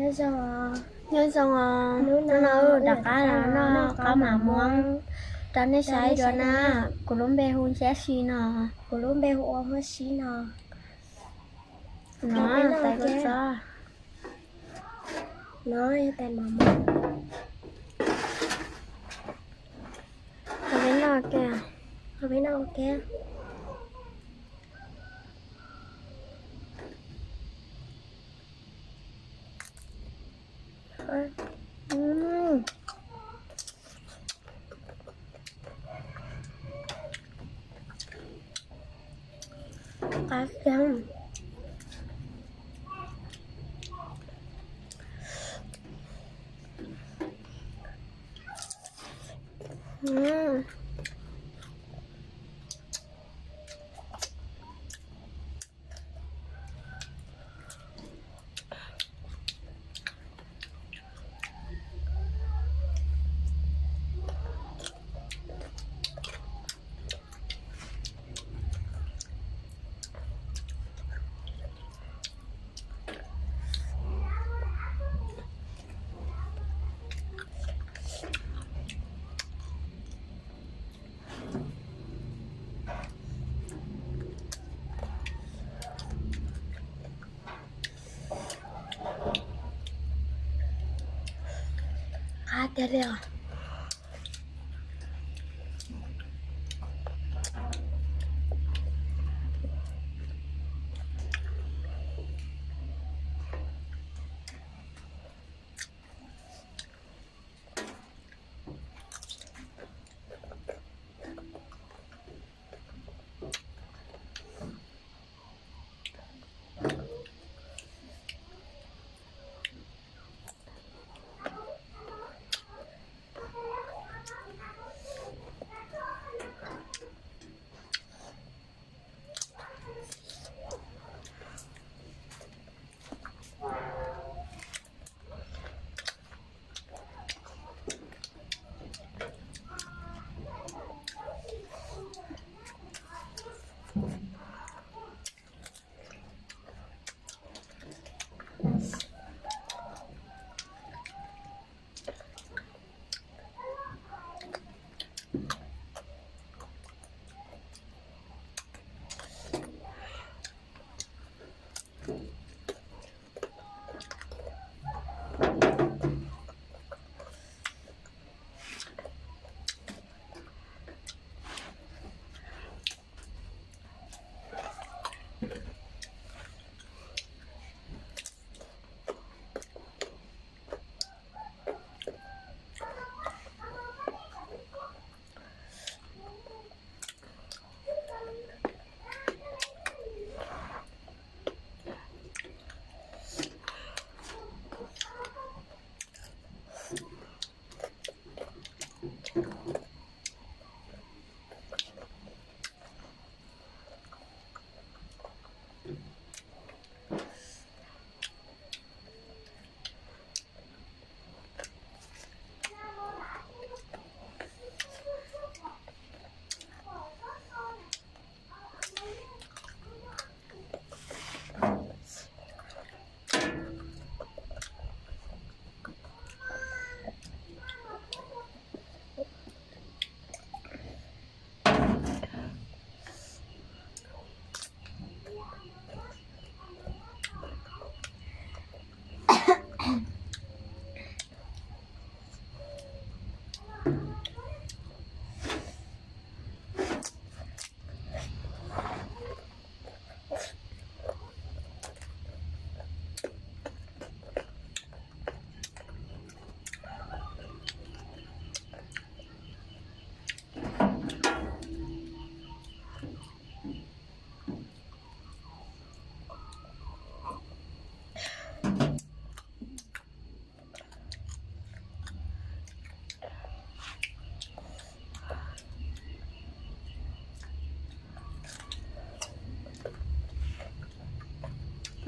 Nyob zoo os, hnub no wb rov qab los noj qab mam muab rau nej saib dua na. Kuv lub npe hu Ntshiab Si no. Kuv lub npe hu ua Huab Sib no. No, tais kua txob. No yog tais mam muab. Ua peb noj ua ke. Ua peb noj ua ke. Qab kawg. Qab tiag li os.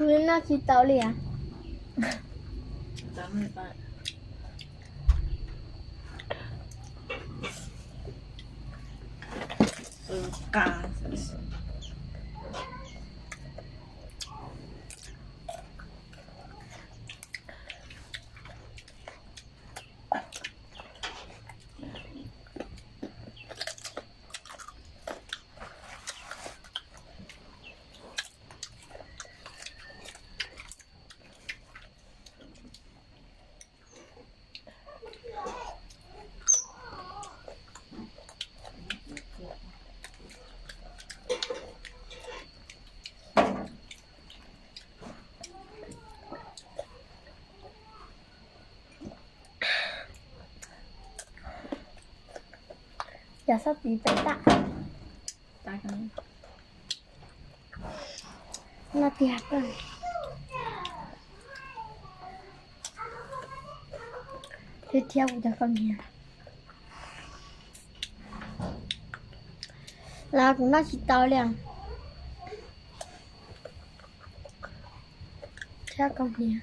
Noj tsis tau li as. Cov sab tid pem tag. No tiag koj. Thiab thiab kuv cov kaus hniav. Los kuv noj tsis tau li. Thiab kaus hniav.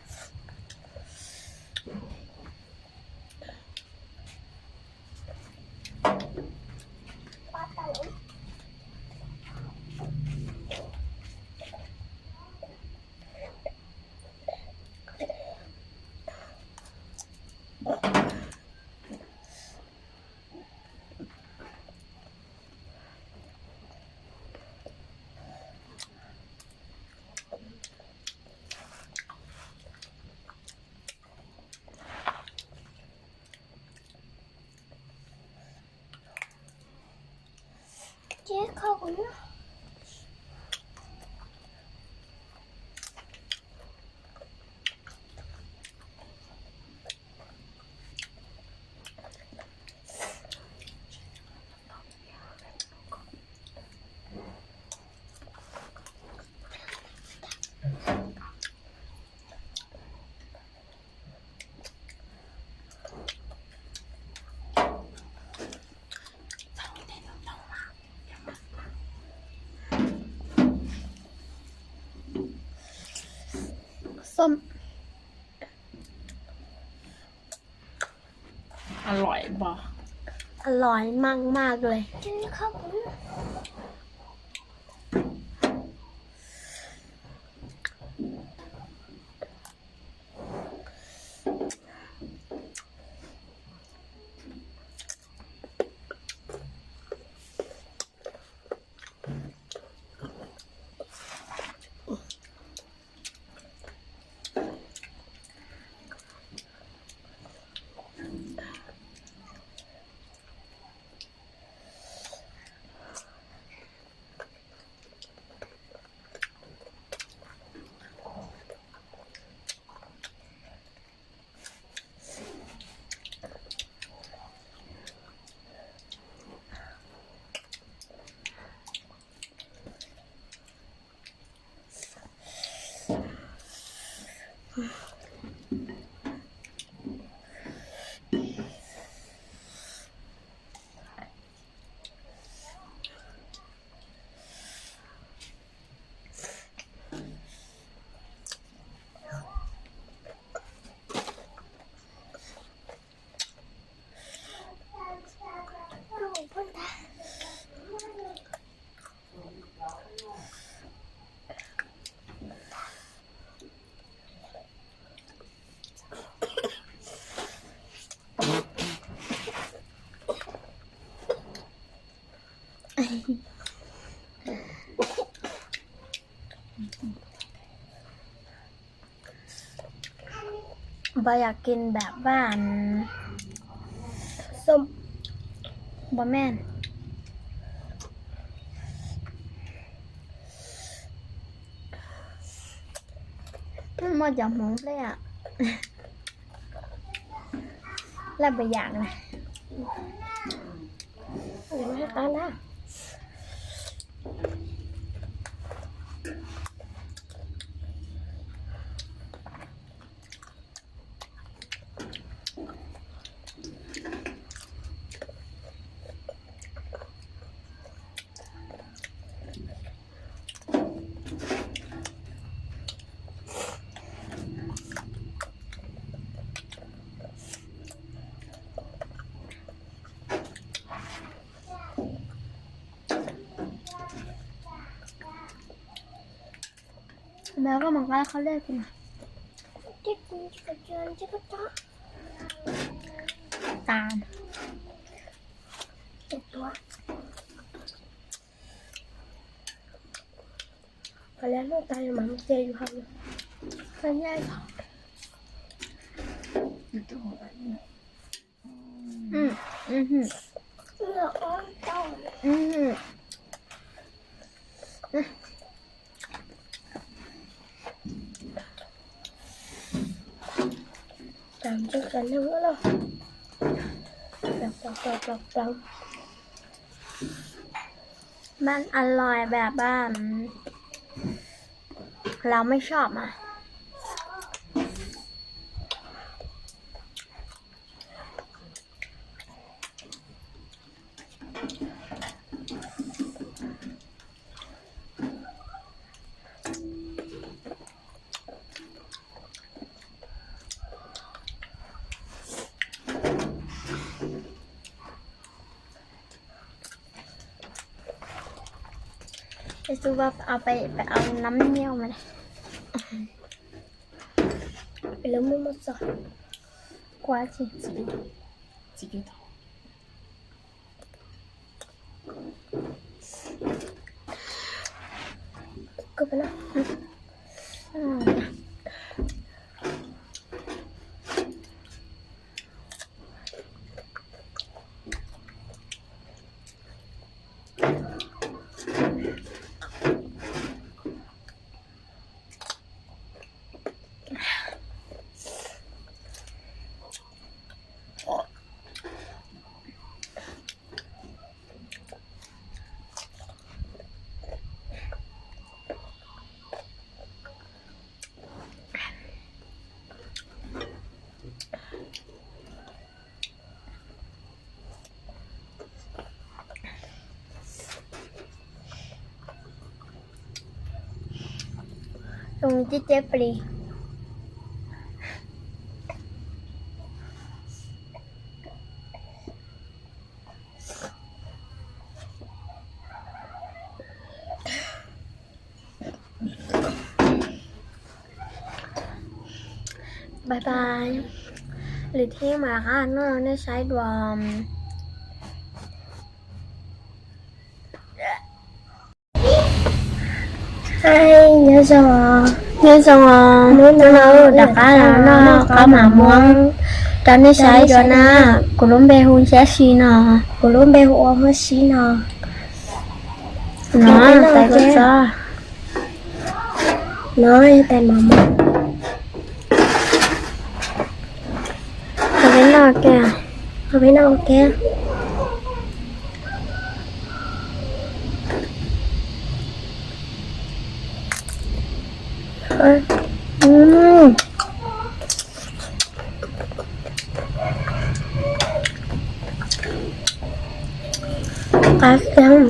Xom. อร่อยบ่ อร่อยมากๆเลย ปออยากกินแบบว่าส้ม บ่แม่น muaj cov hmoov nplej, laj npa yam na. Mas koj mus nqa qhov lej kuv na. Tas. Qhov lej noj tas mas mus ces yus hais. Qhov nyaij. Tam ntsis cov neeg loj loj. Plaws plaws plaws plaws. มันอร่อยแบบว่า เราไม่ชอบอ่ะ Tus va, au, peb, peb au nab nyiaj mas. Lawv muaj muaj txog. Kua tsis txiv, txiv tau. Zoo ceb ceb plis. Bye bye. Lwm thib mam rov qab noj nej saib dua. Nyob zoo, nyob zoo os. Hnub no rov qab los noj qab mam muab rau nej saib dua na. Kuv lub npe hu Ntshiab Si no. Kuv lub npe hu ua Huab Sib no. No tais kua txob. No yog tais mam muab. Ho peb noj ua ke, ho peb noj ua ke. Qab kawg.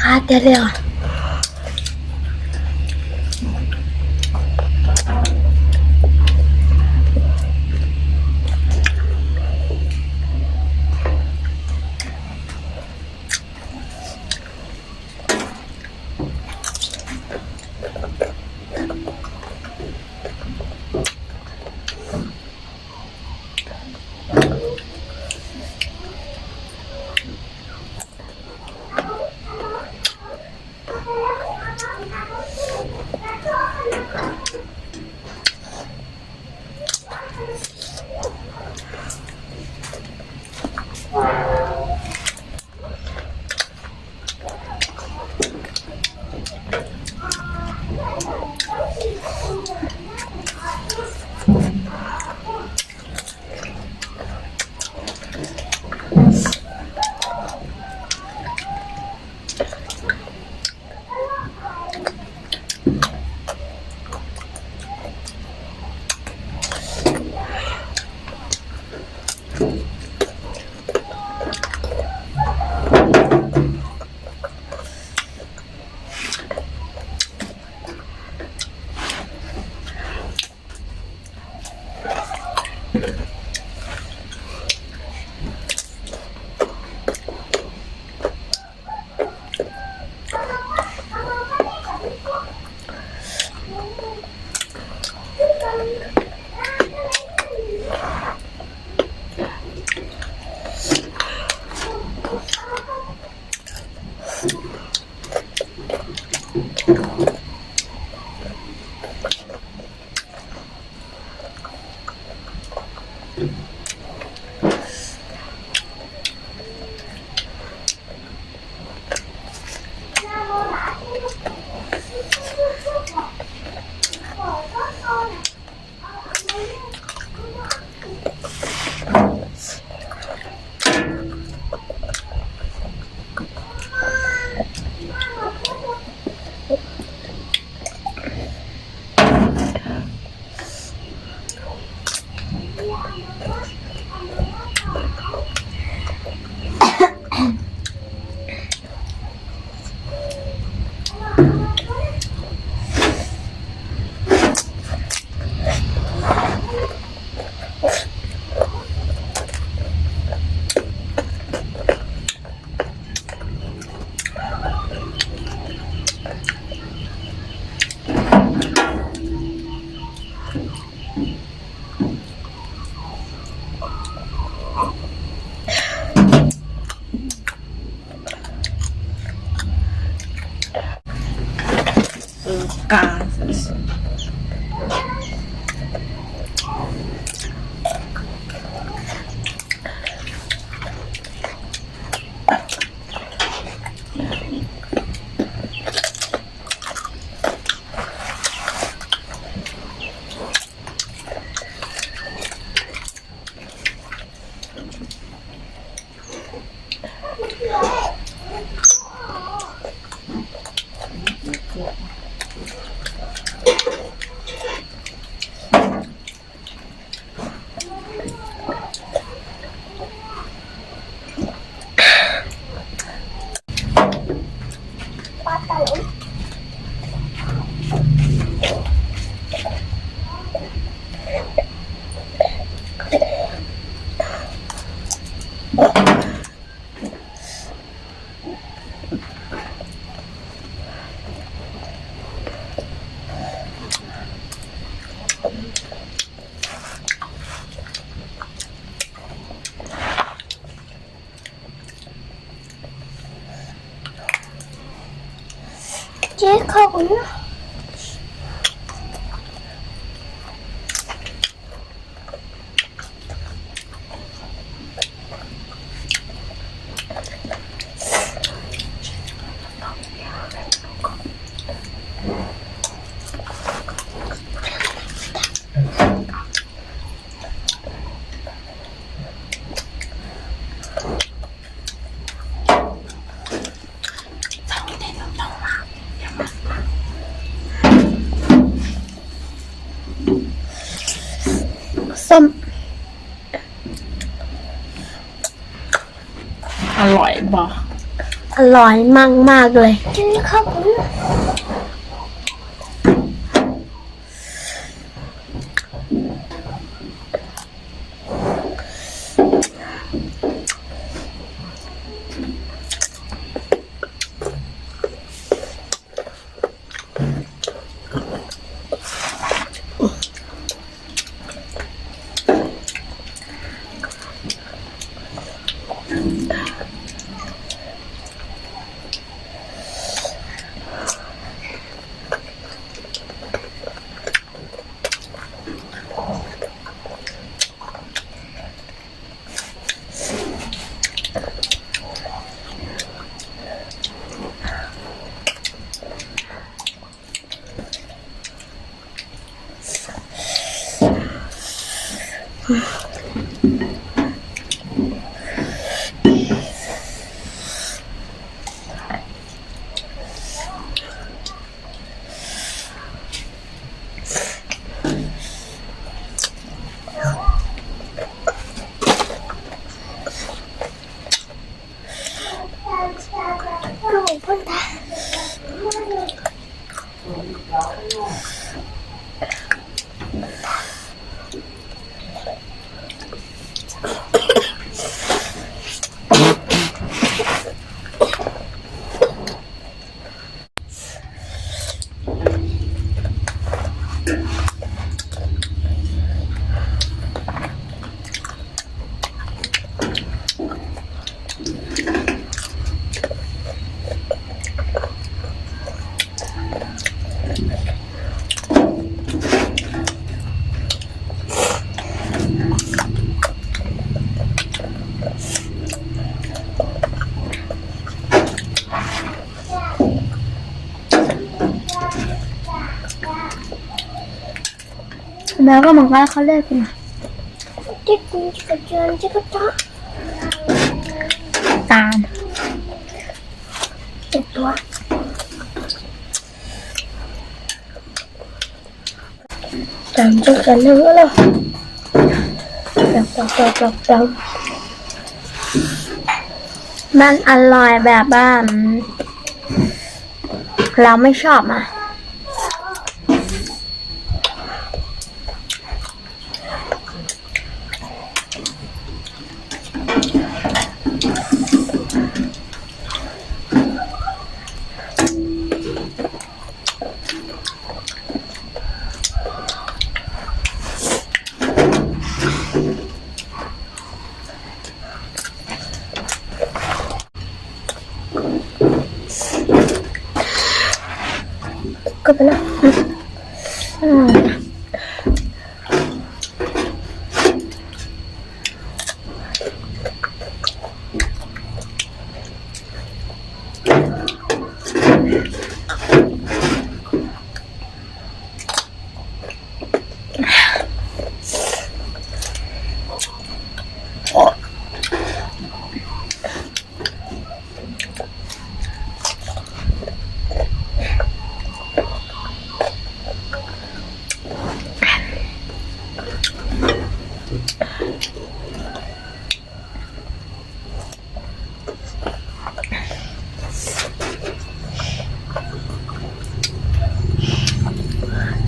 Qab tiag li os. Ces kho kuv na. Xom. อร่อยบ่ อร่อยมากๆเลย Ntawd koj mus nqa qhov lej. Tag. Tag ntsej tag neeg lawm.มันอร่อยแบบว่า เราไม่ชอบอ่ะ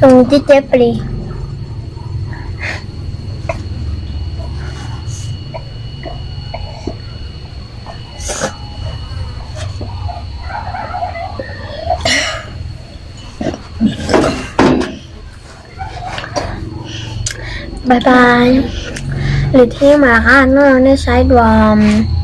Ntxim qab plig. Bye bye. Lwm thib mam rov qab noj rau nej saib dua.